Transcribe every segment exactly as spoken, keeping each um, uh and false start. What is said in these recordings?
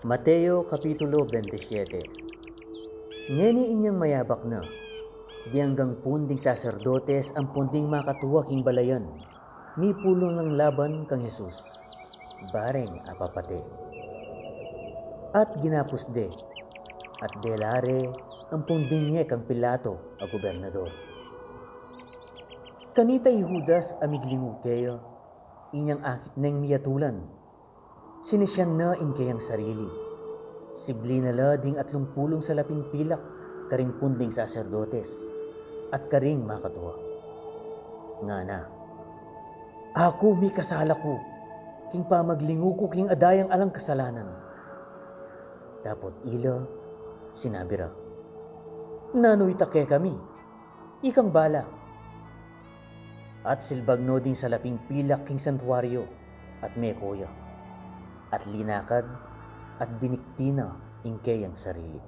Mateo kapitulo bente siete. Ngeni inyang mayabak na, di anggang pun ding saserdotes ampon ding makatua king balayan, mipulung lang laban kang Jesus, bareng apapate. At ginapus de, at dela re ampon binye kang Pilato a gobernador. Kanita i Judas a miglingu keya, inyang akit neng miyatulan, sinisian na ing keyang sarili. Sibli na la ding atlung pulung salaping pilak karing pun ding saserdotes at karing makatua. Ngana, "Aku, mikasala ku king pamaglingu ku king adayang alang kasalanan." Dapot ila, sinabi ra, "Nanu ita kekami? Ikang bala." At silbag no ding salaping pilak king santuario, at meko ya, at linakad, at binikti na ing keyang sarili.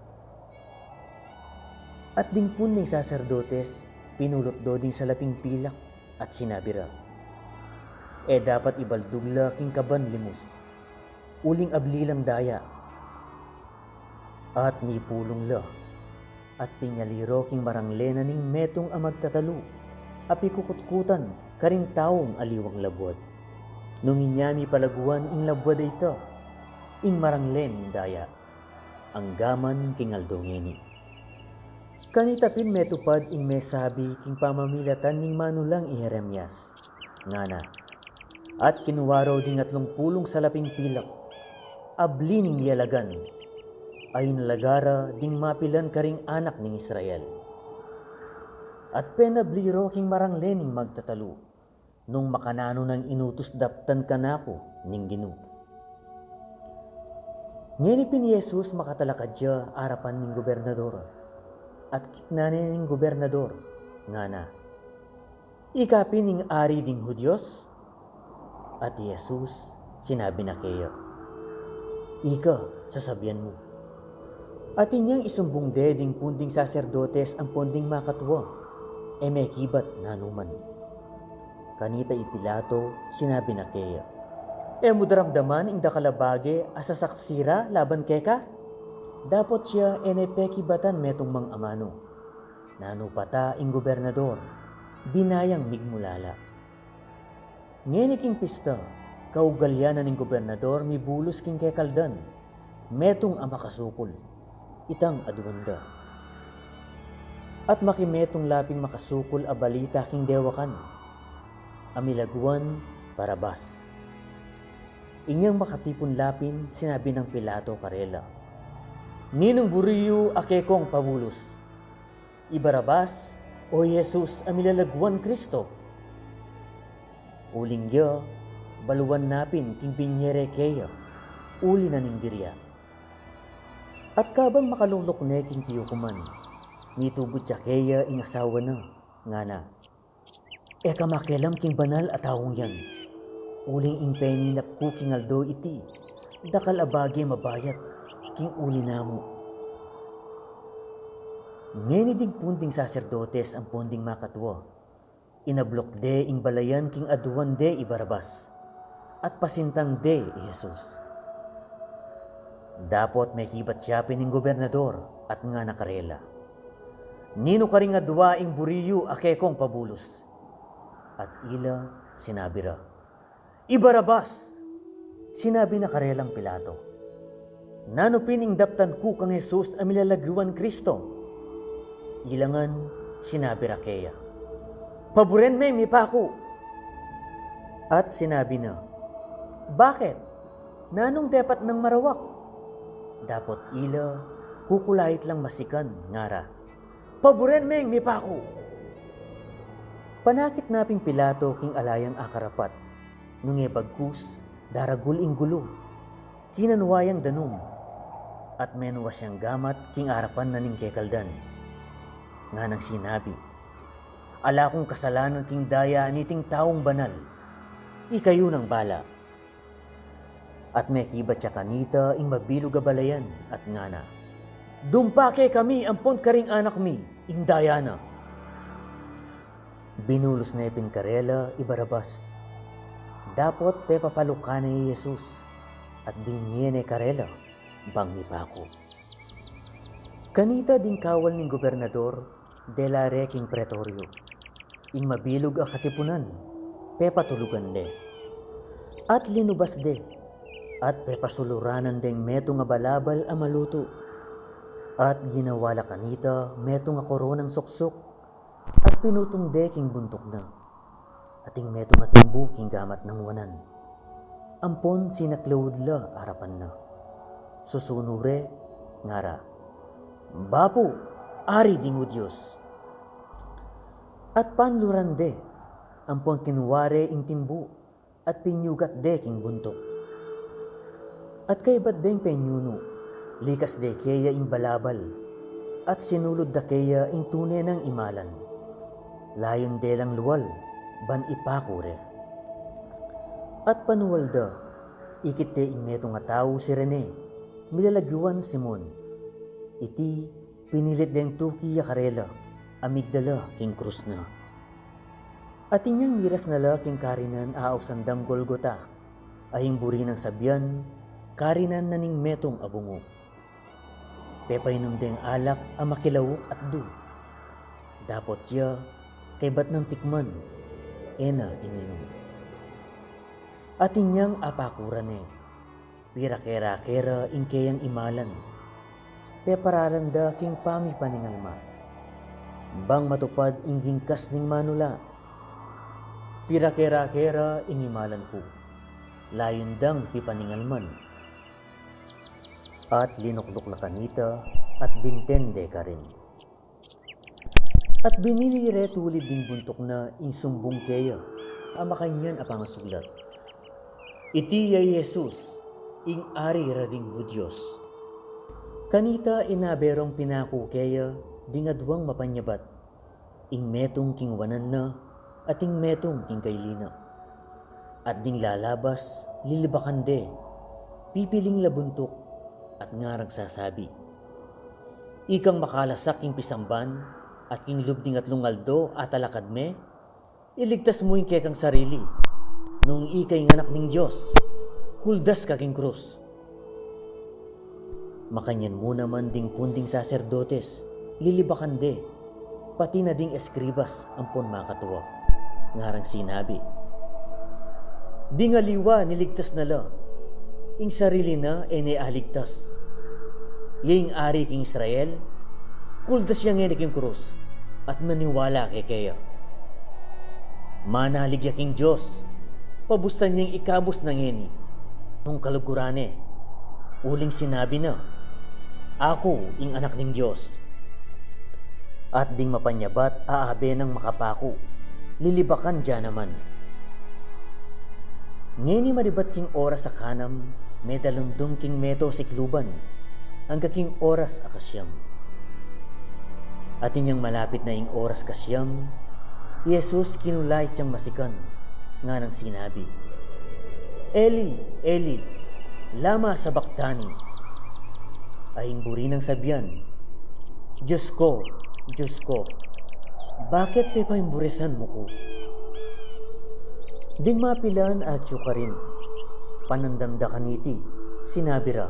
At ding pun ning saserdotes, pinulot do ding salaping pilak, at sinabi ra, "E dapat ibaldug la king kaban limus, uling abli lang daya." At mipulung la, at pinyali ro king marangle na ning metung a magtatalu a pikukutkutan karing taung aliwang labuad. Nung inya mipalaguan ing labuad a ita, ing marangle ning daya, anggaman king aldo ngeni. Kanita pin metupad ing mesabi king pamamilatan ning manulang i Jeremias, ngana, "At kinua ro ding atlung pulung salaping pilak, abli ning lialagan, a inalaga ra ding mapilan karing anak ning Israel. At penabli ro king marangle ning magtatalu, nung makananu nang inutus daptan kanaku ning Ginu." Ngeni pin i Jesus makatalakad ya arapan ning gobernador, at kitnan ne ning gobernador, ngana, "Ika pin ing ari ding Judios?" At i Jesus sinabi na keya, "Ika, sasabian mu." At inyang isumbung de ding pun ding saserdotes ampon ding makatua, e mekibat nanuman. Kanita i Pilato, sinabi na keya, "E mu daramdaman ing dakal a bage a sasaksi ra laban keka?" Dapot ya e ne pekibatan metung mang amanu. Nanu pa ta ing gobernador, bina yang migmulala. Ngeni king pista, kaugalian na ning gobernador mibulus king kekaldan, metung a makasukul, itang aduan da. At makimetung la pin makasukul a balita king dewakan, a milaguan Barabas. Inyang makatipun la pin, sinabi nang Pilato karela, "Ninung buri yu a kekong pabulus? I Barabas o i Jesus a milalaguan Kristo?" Uling ya, baluan na pin king binye re keya, uli na ning birya. At kabang makalungluk ne king piukuman, mitubud ya keya ing asawa na, ngana, "E ka makelam king banal a taung yan, uling ing peninap ku king aldo iti, dakal a bage mabayat king uli na mu." Ngeni ding pun ding saserdotes ampon ding makatua, inabluk de ing balayan king aduan de i Barabas, at pasintan de i Jesus. Dapot mekibat ya pin ing gobernador at ngana karela, "Ninu karing adua ing buri yu a kekong pabulus?" At ila sinabi ra, "I Barabas!" Sinabi na karelang Pilato, "Nanu pin ing daptan ku kang Jesus a milalaguan Kristo?" Ila ngan sinabi ra keya, "Paburen meng mipaku." At sinabi na, "Baket? Nanung depat nang marawak?" Dapot ila, kukulait lang masikan, ngara, "Paburen meng mipaku." Panakit na pin Pilato king ala yang akarapat. Nung e bagkus, daragul ing gulu. Kinanua yang danum, at menuas yang gamat king arapan na ning kekaldan. Nganang sinabi, "Ala kung kasalanan king daya niting taung banal. Ikayu nang bala." At mekibat ya kanita ing mabilug a balayan at ngana, "Dumpa kekami ampon karing anak mi ing daya na." Binulus ne pin karela i Barabas. Dapot pepapalukan ne i Jesus, at binye ne karela bang mipaku. Kanita ding kawal ning gobernador dela re king pretoryo. Ing mabilug a katipunan pepatulugan de. At linubas de, at pepasuluranan deng metung a balabal a malutu. At ginawa la kanita metung a koronang suksuk, at pinutung de king buntuk na. At ing metung a timbu king gamat nang wanan, ampon sinaklaud la arapan na. Susunu re, ngara, "Bapu, Ari ding Hudios!" At panluran de, ampon kinua re ing timbu, at pinyugat de king buntuk. At kaybat deng penyunu, likas de keya ing balabal, at sinulud da keya ing tune nang imalan. Layun de lang lual, ban ipaku re. At panual da, ikit de ing metung a tau sirene, milalagyuan Simon. Iti pinilit deng tuki ya karela a migdala king krus na. At inyang miras na la king karinan a ausan dang Golgota, a ing buri nang sabian, Karinan na ning metung a bungu. Pepainum deng alak a makilauk at du. Dapot ya, kaybat nang tikman, e na ininum. At inyang apaku ra ne, pirake-rake ra ing keyang imalan, peparalan da king pamipaningalma, bang matupad ing gingkas ning manula. Pirake-rake ra ing imalan ku, layun dang pipaningalman. At linukluk la kanita, at binten de karin. At binili re tulid ding buntuk na ing sumbung keya a makanyan a pangasulat, "Iti ya i Jesus, ing Ari ra ding Hudios." Kanita inabe rong pinaku keya ding aduang mapanyabat, ing metung king wanan na, at ing metung king kaili na. At ding lalabas, lilibakan de, pipiling la buntuk, at ngarang sasabi, "Ikang makalasak king pisamban, at king lub ding atlung aldo a talakad me, iligtas mu ing kekang sarili. Nung ika ing Anak ning Dios, kuldas ka king krus." Makanyan mu naman ding punding saserdotes, lilibakan de, pati na ding eskribas ampon makatua. Ngarang sinabi, "Ding aliwa niligtas na la, ing sarili na e ne aligtas. Ya ing Ari king Israel, kuldas ya ngeni king krus, at maniwala kekeya. Manalig ya king Dios, pabustan yang ikabus na ngeni nung kaluguran ne, uling sinabi na, 'Aku ing Anak ning Dios.'" At ding mapanyabat a abe nang makapaku, lilibakan da naman. Ngeni manibat king oras a kanam, medalundung king meto sikluban, angga king oras a kasiam. At inyang malapit na ing oras kasiam, i Jesus kinulait yang masikan, nganang sinabi, "Eli, Eli, lama sabachthani?" A ing buri nang sabian, "Dios ku, Dios ku, bakit pepaimburesan mu ku?" Ding mapilan atyu karin, panandam da kaniti, sinabi ra,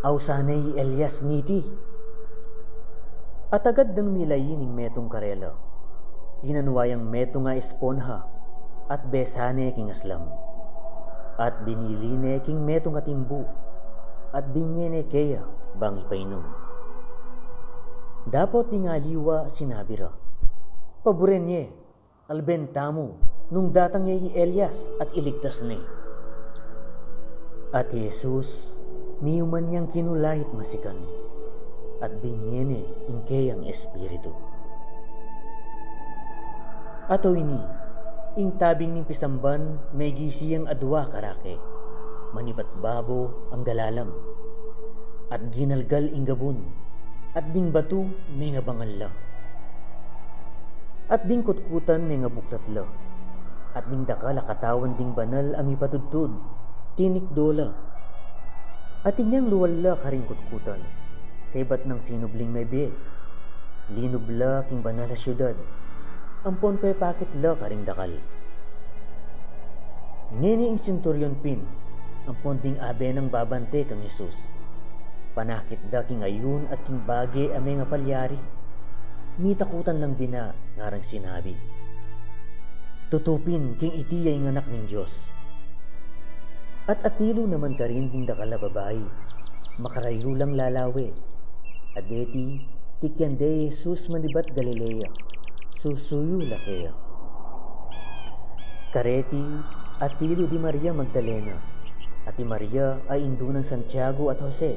"Ausan ne i Elias niti." At agad dang milayi ning metung karela, kinanua yang metung a esponha, at besan ne king aslam, at binili ne king metung a timbu, at binye ne keya bang ipainum. Dapot ding aliwa sinabi ra, "Paburen ye, alben tamu nung datang ya i Elias at iligtas ne." At i Jesus, miyuman yang kinulait masikan, at binye ne ing keyang espiritu. At o ini, ing tabing ning pisamban megisi yang adua karake, manibat babo angga lalam, at ginalgal ing gabun, at ding batu mengabangan la. At ding kutkutan mengabuklat la, at ding dakal a katawan ding banal a mipatudtud, tinikdo la. At inyang lual la karing kutkutan, kaybat nang sinubling mebie, linub la king banal a siudad, ampon pepakit la karing dakal. Ngeni ing senturyon pin, ampon ding abe nang babante kang Jesus, panakit da king ayun at king bage a mengapalyari, mitakutan lang bina, ngarang sinabi, "Tutu pin king iti ya ing Anak ning Dios." At atilu naman karin ding dakal a babai, makarayu lang lalawe, a deti tikyan de i Jesus manibat Galilea, susuyu la keya. Kareti, atilu di Maria Magdalena, at i Maria a indu nang Santiago at Jose,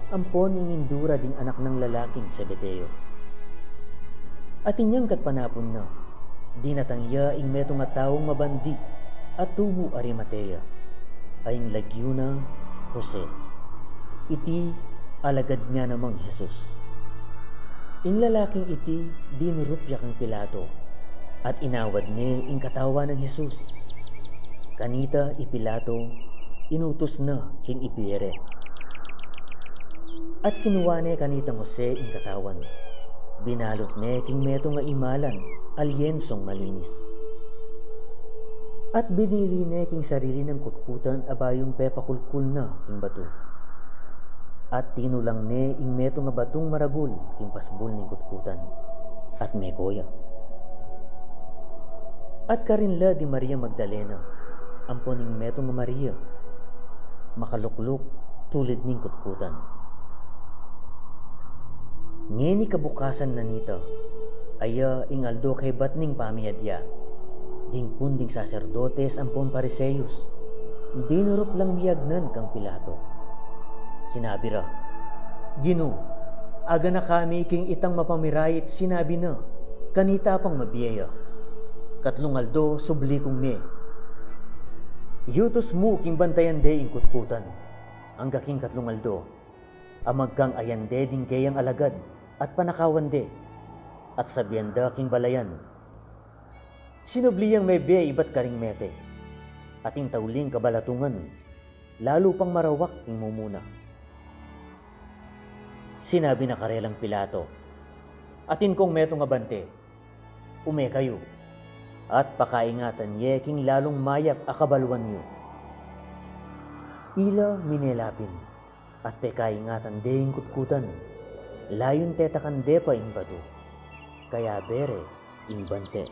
ampon ing indu ra ding anak nang lalaking Zebedeo. At inyang katpanapun na, dinatang ya ing metung a taung mabandi a tubu Arimatea, a ing lagyu na Jose. Iti alagad na namang Jesus. Ing lalaking iti dinurup ya kang Pilato, at inawad ne ing katawan nang Jesus. Kanita i Pilato inutus na king ibie re. At kinua ne kanitang Jose ing katawan, binalut ne king metung a imalan a liensong malinis. At binili ne king sarili nang kutkutan a bayung pepakulkul na king batu. At tinulang ne ing metung a batung maragul king pasbul ning kutkutan, at meko ya. At karin la di Maria Magdalena, ampon ing metung a Maria, makalukluk tulid ning kutkutan. Ngeni kabukasan na nita, aya ing aldo kaybat ning pamiadya, ding pun ding saserdotes ampon Fariseos, dinurup lang miyagnan kang Pilato. Sinabi ra, "Ginu, aganaka mi king itang mapamirait sinabi na, kanita pang mabie ya, 'Katlung aldo subli kung me.' Yutus mu king bantayan de ing kutkutan, angga king katlung aldo, a magkang ayan de ding keyang alagad, at panakawan de, at sabian da king balayan, 'Sinubli yang mebie ibat karing mete, at ing tauling kabalatungan, lalu pang marawak king mumuna.'" Sinabi na karelang Pilato, "Atin kong metung a bante, ume kayu, at pakaingatan ye king lalung mayap a kabaluan yu." Ila mine la pin, at pekaingatan de ing kutkutan, layun tetakan de pa ing batu, kayabe re ing bante.